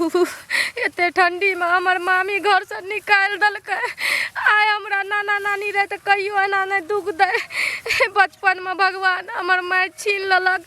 एते ठण्डीमे हमर मामी घरसँ निकालि देलकै। आइ हमरा नाना नानी रहै तऽ कहियो एना नहि दुःख दै। बचपनमे भगवान हमर माय छीन लेलक,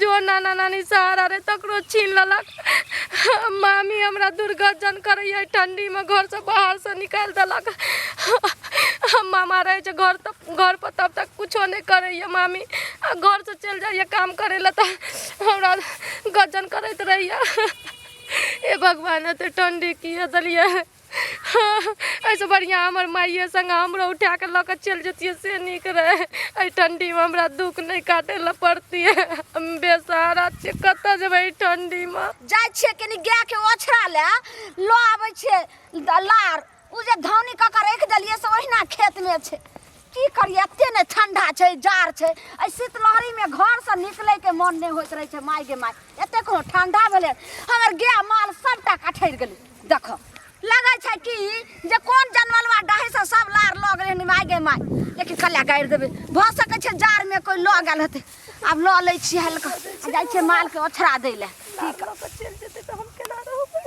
जो नाना नानी सहारा रहै तकरो छीन लेलक। मामी हमरा दुर्गजन करैए, ठण्डीमे घरसँ बाहरसँ निकालि देलक। मामा रहै छै घर तऽ घरपर तब तक कुछो नहि करैए मामी, आ घरसँ चलि जाइए काम करै लए तऽ हमरा गजन करैत रहैए। हे भगवान, एते ठण्डी किए देलियै? एहिसँ बढ़िआँ हमर माइए सङ्गे हमरो उठा कऽ लऽ कऽ चलि जैतियै से नीक रहै। एहि ठण्डीमे हमरा दुःख नहि काटै लए पड़तियै। हम बेसहारा छियै, कतऽ जेबै एहि ठण्डीमे? जाइ छियै कनि गायके ओछरा लए लऽ आबै छियै लार, ओ जे धौनी कऽ कऽ राखि देलियै से ओहिना खेतमे छै। की करियै, एते ने ठंडा छै, जाड़ छै, एहि शीतलहरीमे घरसँ निकलैके मन नहि होइत रहै छै। माय गे माय, एते कोनो ठंडा भेलै, हमर गाय माल सबटा कठैर गेलै। देखो लगै छै कि जे कोन जनमलवा डाही से सब लार लऽ गेलै हन। माय गे माय, लेकिन कल्ला गाड़ि देबै, भऽ सकै छै जाड़मे कोइ लऽ गेल हेतै। आब लऽ लै छियै हल्का, आ जाइ छियै मालके ओछरा दै लए। की लऽ कऽ चलि जेतै तऽ हम केना रहबै?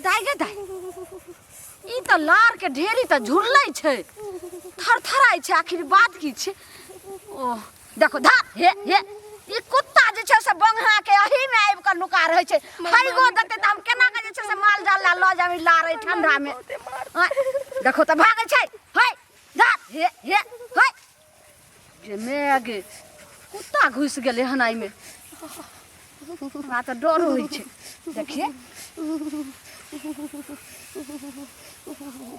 दाइ गे दाइ, ई तऽ लार के ढेरी तऽ झुरलै छै, थरथराइ छै, आखिर बात की छै? ओ देखो धा, हे हे, ई कुत्ता जे छै से बंगहा के एही में आबि कऽ नुका रहै छै। हैगो देतै तऽ हम केना कऽ जे छै से माल जाल लए लऽ जाब ई लार एहि ठंडा में? आँय, देखो तऽ भागै छै। है धा, हे हे है गे मैं गे, कुत्ता घुसि गेलै हन एहिमे, हमरा तऽ डर होइ छै। देखिए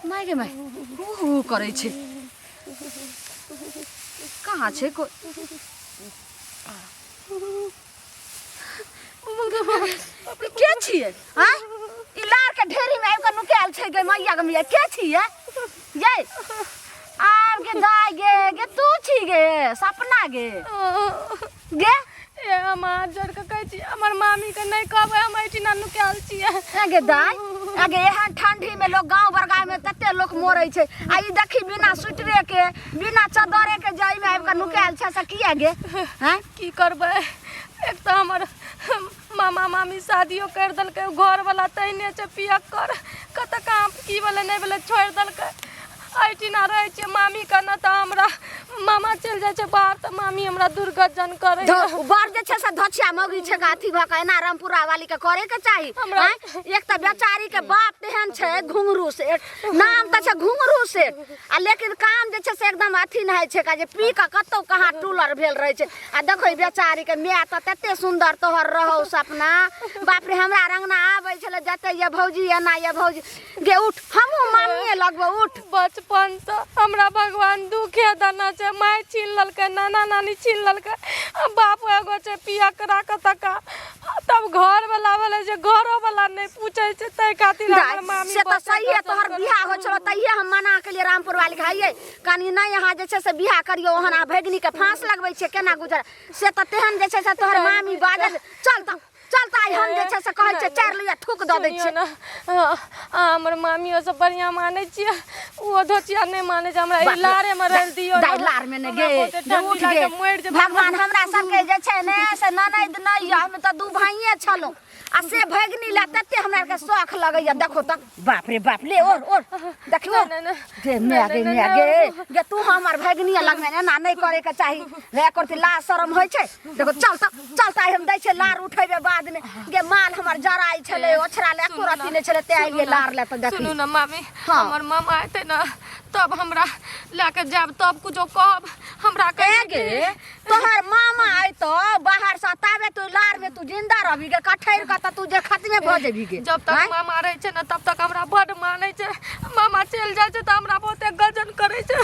माय गे माय, हू हू करै छै। कहाँ छै कोइ? ई के छियै? आँय, ई लार के ढेरी में आबि कऽ नुकायल छै। गे मैया गे मैया, के छियै ये? आब गे दाय गे, गे तू छी गे सपना गे? गे ए, हम हाथ जोड़ के कहै छी, हमर मामी के नहि कहबै, हम एहिठिना नुकायल छियै। ए गे दाय, ए गे, एहन ठंडी में लोग गांव बरगाव में तते लोग मरै छै, आ ई देखी बिना स्वेटरे के बिना चदरे के जाई में आबि कऽ नुकायल छै, से किया गे? हैं, की करबै, एक तऽ हमर मामा मामी शादियो करि देलकै, घरवला तहिने छै पियक्कर, कतऽ कहाँ की भेलै नहि भेलै छोड़ि देलकै। एहिठिना रहै छियै मामी के, ने तऽ हमरा मामा चलि जाइ छै बाहर तऽ मामी हमरा दुर्गजन करै। बड़ जे छै से धोछिया मौगी छै, अथी भऽ कऽ एना रामपुरा वाली के करे के चाही हमरा? एक तऽ बेचारी के बाप तेहन छै घुंघरू सेठ, नाम तऽ छै घुंघरू सेठ, आ लेकिन काम जे छै से एकदम अथी नहि छै का, जे पी कऽ कतौ कहाँ टूलर भेल रहै छै। आ देखो ई बेचारी के माय तऽ तते सुन्दर तोहर रहौ सपना, बाप रे, हमरा रंगना आबै छलै जते ये भौजी एना ये भौजी गे। उठ, हमहूँ मामिए लगबो, उठ। बचपनसँ हमरा भगवान दुखे देने छै। माय छीन लेलकै, नाना नानी छीन लेलकै, आ बाप एगो छै पियकरा कतका, तब घरवला भेलै जे घरोवला नहि पूछै छै, ताहि खातिर हमर मामी से तऽ सही है। तोहर बियाह होइ छलो तहिये हम मना केलियै रामपुर वाली के, हइये कनि नहि अहाँ जे छै से बियाह करियौ, ओहन अहाँ भगिनी के फांस लगबै छियै, केना गुजर? से तऽ तेहन जे छै से तोहर मामी बाजल। चल तऽ, चल तऽ, आइ हम जे छै से कहै छियै चारि लोहिया थूक दऽ दै छियै ने। हमर मामियो सब बढ़िआँ मानै छियै, ओ धोचिया नहि मानै छै हमरा। ई लारे मे रहि दियौ। दाइ, लार मे ने गे, उठ गे। भगवान हमरा सबके जे छै ने से ननैद नहि यऽ, हम तऽ दू भाइये छलहुँ, आ से भगिनी लए तते हमरा आरके शौख लगैया। देखो तऽ, बाप रे बाप, ले ओर ओर, देखियो गे माय गे माय गे, गे तू हमर भगिनी लगमे, एना नहि करे के चाही रे, करती लाज शरम होइ छै। देखो, चल तऽ, चल तऽ, हम दै छियै लार उठेबै बादमे। गे माल हमर जराइ छलै, ओछरा ले एको रत्ती नहि छलै, तें आइए लार ले तऽ देखी। सुनू ने मामी। हाँ। हमर मामा एतै ने तब हमरा लए कऽ जायब, तब कुछो कहब हमरा। कहे गे, तोहर मामा अयतो बाहर से ताबे तू लार में तू जिंदा रहबी गे? कठैर के तऽ तू जे खत्मे भऽ जेबी गे। जब तक मामा रहै छै ने तब तक हमरा बड मानै छै, मामा चलि जाइ छै तऽ हमरा बहुते गजन करै छै।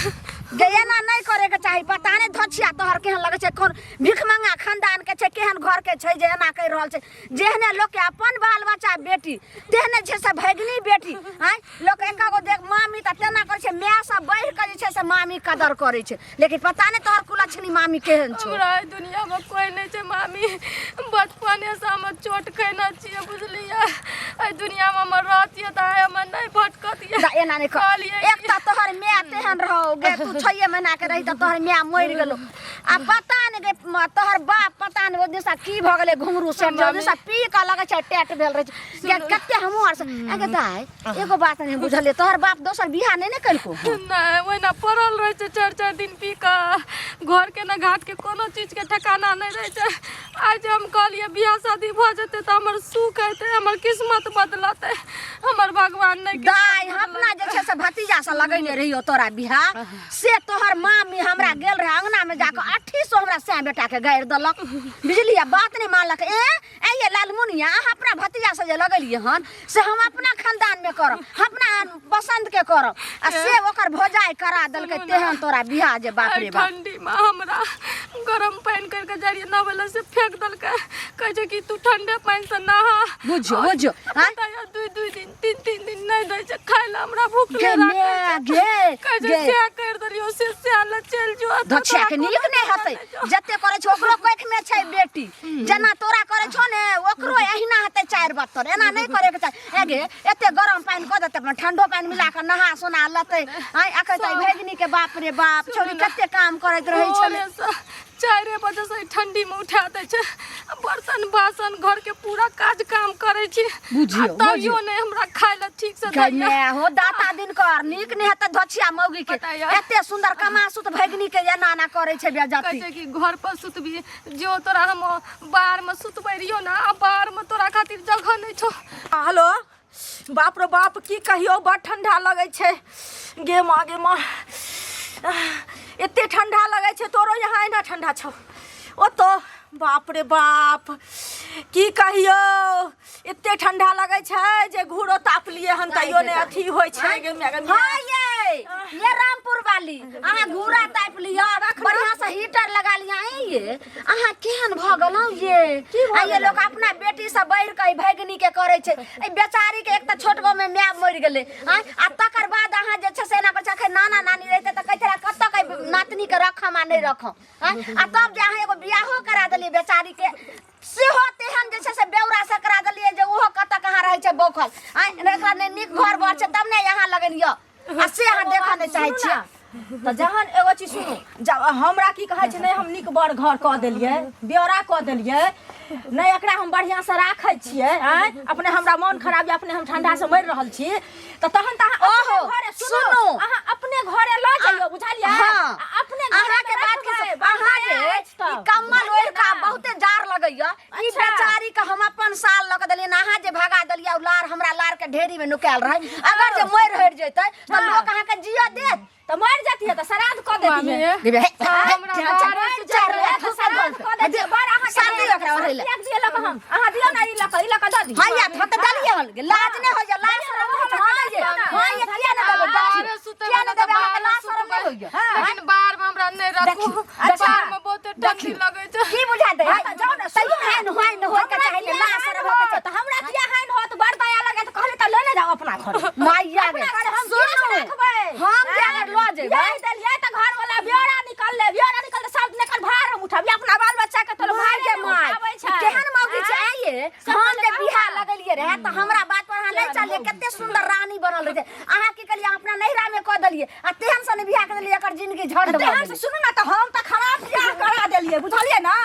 गे एना नहि करे के चाही। पता नहि धोछिया तोहर केहन लगै छै, कोन भिखमंगा खानदान के छै, केहन घर के छै जे एना कहि रहल छै। जेहने लोक के अपन बाल बच्चा बेटी तेहने छै से भगिनी बेटी। आँय, लोक एक गो देख मामी तऽ तेना करै छै, माय से बढ़ि कऽ जे छै से मामी कदर करै छै, लेकिन पता नहि तोहर कुलक्षणी मामी केहन छौ। हमरा एहि दुनिया में कोई नहीं छै मामी, बचपने से हम चोट खेने छियै, बुझलियै? एहि दुनिया में हमर रहतियै तऽ आइ हमर नहि भटकतियै। एना नहि कर। एक तऽ तोहर माय तेहन तेहन रहो गे तू छये महीना के रही तऽ तोहर माय मरि गेलो आ पता नहि गे तोहर बाप पता नहि ओहि दिनसँ की भऽ गेलै घुंघरू सेठ जे ओहि दिनसँ पी कऽ लगै छै टेट भेल रहै छै गे कते हमहूँ आर से ए गे दाइ एगो बात नहि बुझलियै तोहर बाप दोसर बियाह नहि ने केलको हन? नहि ओहिना पड़ल रहै छै चारि चारि दिन पी कऽ घरके ने घाटके कोनो चीजके ठेकाना नहि रहै छै आइ जे हम कहलियै बियाह शादी भऽ जेतै तऽ हमर सुख हेतै हमर किस्मत बदलतै हमर भगवान नहि किस्मत दाइ हम अपना जे छै से भतीजा से लगैने रहियो तोरा बियाह से तोहर मामी हमरा गेल रहे अंगना में जाके अट्ठी सौ हमरा सै बेटा के गारि देलक बुझलियै बात नहि मानलक ए ए ये लालमुनिया अहाँ अपना भतीजा से जे लगेलियै हन से हम अपना खानदान में करब हम अपना पसंद के करब आ से ओकर भौजाइ करा देलकै तेहन तोरा बियाह जे बाप रे बाप ठंडी में हमरा गरम पानि करके जाइ रहियै नहबै लए से फेंक देलकै कहै छै कि तू ठंडे पानि से नहा बुझियौ बुझियौ आँय? पता यऽ दुइ दुइ दिन तीन तीन दिन नहि दै छै खाय लए हमरा भूख गे नहि गे राखै छै गे कहै छै गे सएह करि देलियौ से सएह लए चलि जो एतऽ धोछिया के तोरा नीक कोनो नहि हेतै ठेकाना नहि छौ। जते करै छै ओकरो कोख में छै बेटी जेना तोरा करै छौ ने ओकरो एहिना हेतै चारि बत्तर एना नहि करे के चाही ए गे एते गरम पानि कऽ देतै अपन ठंडो पानि मिला कऽ नहा सोना लेतै आँय अखन तऽ भगिनी के बाप रे बाप छौड़ी कते काम करैत रहै छलै भोरेसँ चारि बजे से ठंडी में उठा दै छै आ बर्तन बासन घर के पूरा काज काम करै छी बुझियौ, आ तैयो नहि हमरा खाय लए ठीक से गै दैया माय हो दाता दिन कर नीक नहि हेतै धोछिया मौगी के पता यऽ। एते सुंदर कमासुत भगिनी के एना एना करै छै कहै बेजती छै कि घर पर सुतबी जो तोरा हम बाहर में सुतबै रहियो ना आ बाहर में तोरा खातिर जगह नहीं छौ हेलो बाप रे बाप की कहियो बड़ ठंडा लगै छै गे माँ गे माँ एते ठंडा लगै छै तोरो यहाँ एना ठंडा छौ ओतो बाप रे बाप की कहियो एते ठंडा लगै छै जे घूरो ताप लिए हन तैयो नहि अथी होइ छै गे माय गे माय। हाँ ये ये रामपुर वाली अहाँ घूरा तापि लिअ बढ़िया से हीटर लगा लिअ आँय ये अहाँ केहन भऽ गेलहुँ ये आ ये लोक अपना बेटी से बढ़ि कऽ ई भगिनी के करै छै एहि बेचारी के एक तऽ छोट गाँव में माय मरि गेलै आँय आ तकर बाद अहाँ जे छै से एना करै छै अखन नाना नानी रहितै तऽ कहैत रहै कतऽ के नातनी के रखम आ नहि रखम आँय आ तब जे अहाँ एगो बियाहो करा देलियै बेचारी के सेहो तेहन जे छै से बेौरा से करा देलियै जे ओहो कतऽ कहाँ रहै छै बौखल आँय एकरा नहि नीक घर बर छै तब ने यहाँ लगन यऽ आ से अहाँ देखऽ नहि चाहै छियै तऽ जहन एगो चीज सुनू जब हमरा की कहै छै नहि हम नीक बर घर कऽ देलियै ब्यौरा कऽ देलियै नहि एकरा हम बढ़िआँसँ राखै छियै आँय अपने हमरा मोन खराब यऽ अपने हम ठंडासँ मरि रहल छी तऽ तहन तऽ अहाँ अपने ओहो, घरे सुनू सुनू। अहाँ अपने घरे लऽ जइयौ बुझलियै हाँ। आ अपने घरे अहाँ के बात के रखबै, अहाँ जे बढ़िआँ अछि ई तब। कम्बल ओढ़ि कऽ ना? बहुते जाड़ लगैया ई अच्छा। बेचारी के हम अपन साल लऽ के देलियै अहाँ जे भगा देलियै ओ लार हमरा लार के ढेरी में नुकायल रहै अगर जे मरि हरि जेतै तऽ लोक अहाँ के जियऽ देत तऽ मरि जतियै तऽ श्राद्ध कऽ देतियै देबै हे, हमरा चारि- बाहरे से चारि तऽ ठोका श्राद्ध धऽ कऽ देतियै बड़ अहाँके शादी ओकरा ओढ़ै लए। त्याग दिअ लऽ हम अहाँ दियौ ने ई लऽ कऽ ई लऽ कऽ दऽ दियौ हाँ या थत देलियै हन लाज नहि होइया लाज शरम होइ छै हाँ ये हाँ ये किया नहि देबै बाहरे सुतै किया नहि वाला तऽ देबै अहाँके बाहरे लाज शरम नहि सुतबै। होइया लेकिन बाहर में हमरा नहि रखू अच्छा। बाहर में बहुते ठंडी लगै छै की बुझा दे हाँ, तऽ जाउ ने, तैयो सुनू ने। हाइन हाइन होय के हमरा चाही ने किया लाज हानि शरम होय के होत? हमरा किया हानि होत बड़ दया लगे तऽ कहली तऽ लेने जाउ अपना घर चाही माइया गे अपना घरे हम किया सुनू रखबै हम जे अगर लऽ जेबै बियाह देलियै तऽ घर वाला ब्योरा निकललै ब्योरा निकललै सब दिन एकर भार हम उठाबी अपना बाल बच्चा के तो माय भार गे माय उठाबै ई छै केहन मौगी छै आइए हम जे बियाह लगेलियै रहे तऽ हमरा बात पर अहाँ नहि चलियै कते सुंदर रानी बनल रहै अहाँ की केलियै अहाँ अपना नैहरा में कऽ देलियै आ तेहन सन बियाह कऽ देलियै एकर जिंदगी झंड भऽ तेहन से गेलै सुनू ने तऽ हम तऽ खराब बियाह करा देलियै बुझलियै ने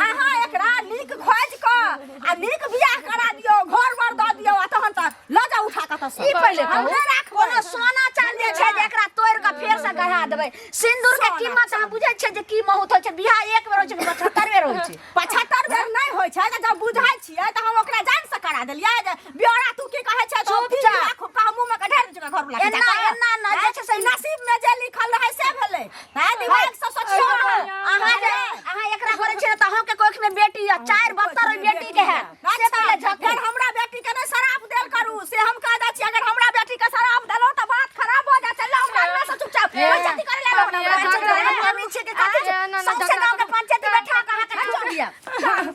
अहाँ एकरा नीक खोजि कऽ आ नीक बियाह करा दियौ घर बर दऽ दियौ आ तहन तऽ लऽ जाउ उठा कऽ तऽ ई पहिले हम कहू नहि राखबै कोनो सोना चांदी छै जे एकरा तोड़ि कऽ फेर से गढ़ा देबै सिंदूर के कीमत अहाँ बुझै छियै जे की बहुत होइ छै बियाह एक बेर होइ छै कि 75 बेर होइ छै 75 बेर नहि होइ छै तऽ जब बुझै छियै तऽ हम ओकरा जान से करा देलियै जे ब्योरा तू की कहै छै तऽ हम चुपचाप। तीन लाख का मुँह में कढ़ा दै छियै घर वाला के एना जाकऽ। एना ना जे छै से नसीब में जे लिखल रहै से भेलै हैं दिमाग से सोचियौ अहाँ। अहाँ जे अहाँ एकरा करै छियै तऽ अहाँके कोख में बेटी यऽ चारि बत्तर ओहि बेटी के है से पहिले झकू अगर हमरा बेटी के नहि शराब देल करू से हम कह दै छी अगर हमरा बेटी के शराब देलहुँ तऽ बात खराब भऽ जायत चल हमरा अंगना से चुपचाप बेइज्जती करे ला मम्मी, झगड़ा मम्मी छियै कि कथी ए, ना, ना, सबसे झगड़ा गाँव के पंचायत बैठा के अहाँके ठोक दिया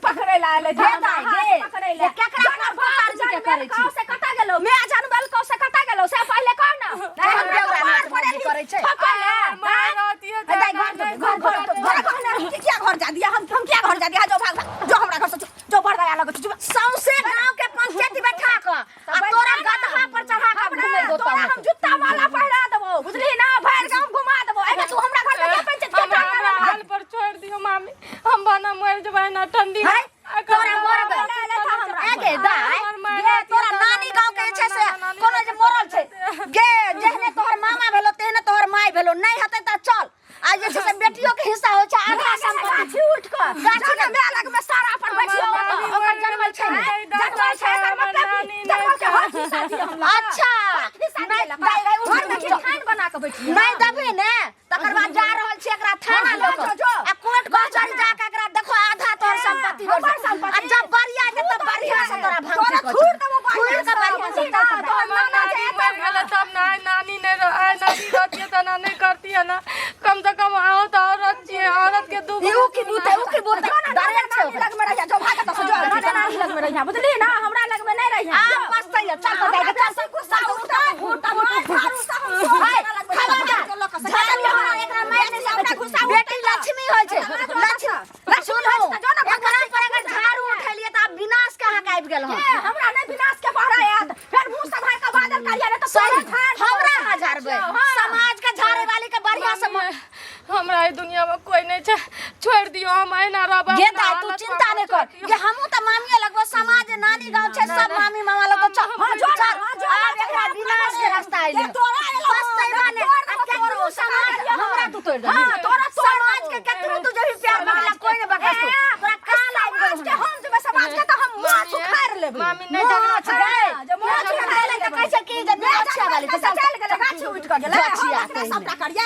पकड़ै ला एलै हे दाइ, गे, पकड़ै ला ये केकरा जाना पर बाप पुकार के करै छी? से कतऽ गेलौ मैं जानबल कौ से कतऽ गेलौ से पहिले कह ना हम बेवड़ा नाच मौगी करै छै। माय रहती है ए दाइ, घर जो, घर घर घर कहने हम किया घर जा दिया हम किया घर जा दिया जो भाग भाग, जो हमरा घर से जो बड़ दया लगै छै सौंसे गाँव के पंचायत बैठा के आ तोरा गदहा पर चढ़ा के घुमेबो तोरा तब हम जूता माला पहिरा देबो बुझली ना भरि गाँव घुमा आय, हमर माय गे रहतियै तोरा तऽ नानी गाँव के जे छै से नाना नानी कोनो जे रहतै मोरल छै गे जेहने तोहर मामा भेलो तेहने तोहर माय भेलो नहि हेतै तऽ चल आ जे छै से बेटियो के हिस्सा होइ छै आधा संपत्ति गाछी उठ कऽ गाछी जाने माय लग में सारा पर बैठियो हमर नानी ओकर मरि जनमल छै ने। गेलै, जनमल छै एकर हमर मतलब नानी की नहि जनमल के छै। हक हिस्सा दिअ हमरा अच्छा हक हिस्सा नहि दिअ दाइ दाइ उठ घर में उठ, खान बना के बैठियो नहि देबही ने तकर बाद जा रहल छी एकरा थाना हाँ, लऽ जो, कऽ जो। आ कोर्ट कचहरी जा कऽ एकरा देखो आधा तोहर संपत्ति हमर बढ़ जेतौ। संपत्ति। आ जब बढ़िया जेतौ तब बढ़िया से तोरा भांग तोरा फेकऽ थूर छौ। देबो थूर बढ़िया कऽ बढ़िया से से ना, तोरा तोहर हमर नाना नानी जे मरि गेलै तब ने आइ नानी नहि रह आइ नानी रहतियै तऽ एना नहि करतियै ने कम से कम अहूँ तऽ औरत छियै औरत के दुख ई उ की बूते उ की बूते जो ना डरे नाना छै नानी लग में रहिया जो भाग तऽ जो नाना नानी लग में रहिया बुझली ना हमरा लग में नहीं रहिया आम पछतैया चल तऽ दाइ चल से गुस्सा उठता उठता मार उठता हम सब हाय, लग में खबरदार, झगड़ हमरा एकरा मारि नहि सकै छै। बेटी लक्ष्मी होइ छै लक्ष्मी सुनू एकरा पर अगर झाड़ू उठेलियै तऽ आब विनाश के अहाँके आबि गेल हन ए, हमरा नहीं विनाश के पहरा आयत फेर मुंह सम्हार के बादल करिया नहीं तो सही तोरा झाड़ देबो। हमरा अहाँ झाड़बै हाँ। समाज के झाड़े वाली के बढ़िया से हमरा ई दुनिया में कोई नहीं छै छोड़ दियो हम एना रहबै गे अपना दाइ तू हालत चिंता पर नहि कर छोड़ दियौ। जे हमहूँ तऽ मामिए लगबो समाज नानी गाँव छै सब मामी मामा लगबो चल हाँ, जो ना, चल हाँ, जो ना, आब एकरा विनाश के रास्ता आइल ये तोरा एलो बस तैबा ने तोड़ आ देबो केकरो तोरो, समाज समाज हमरा तू तोड़ दही हाँ, तोरा तोड़ समाज देबो। के केकरो तू जब प्यार बगला कोई ने बकस तू ए, तोरा काल आबि गेल समाज के हम जेबै समाज के तऽ हम माछ उखाड़ि लेबै मामी नहि झगड़ा मोछ गए जे मोछ मोछ उखाड़ि गए तऽ कहै छै कि जे माछ मोछिया वाली चलि गेलै गाछी उठि कऽ गेलै गछिया हम अपने कहिने। सबटा करियै।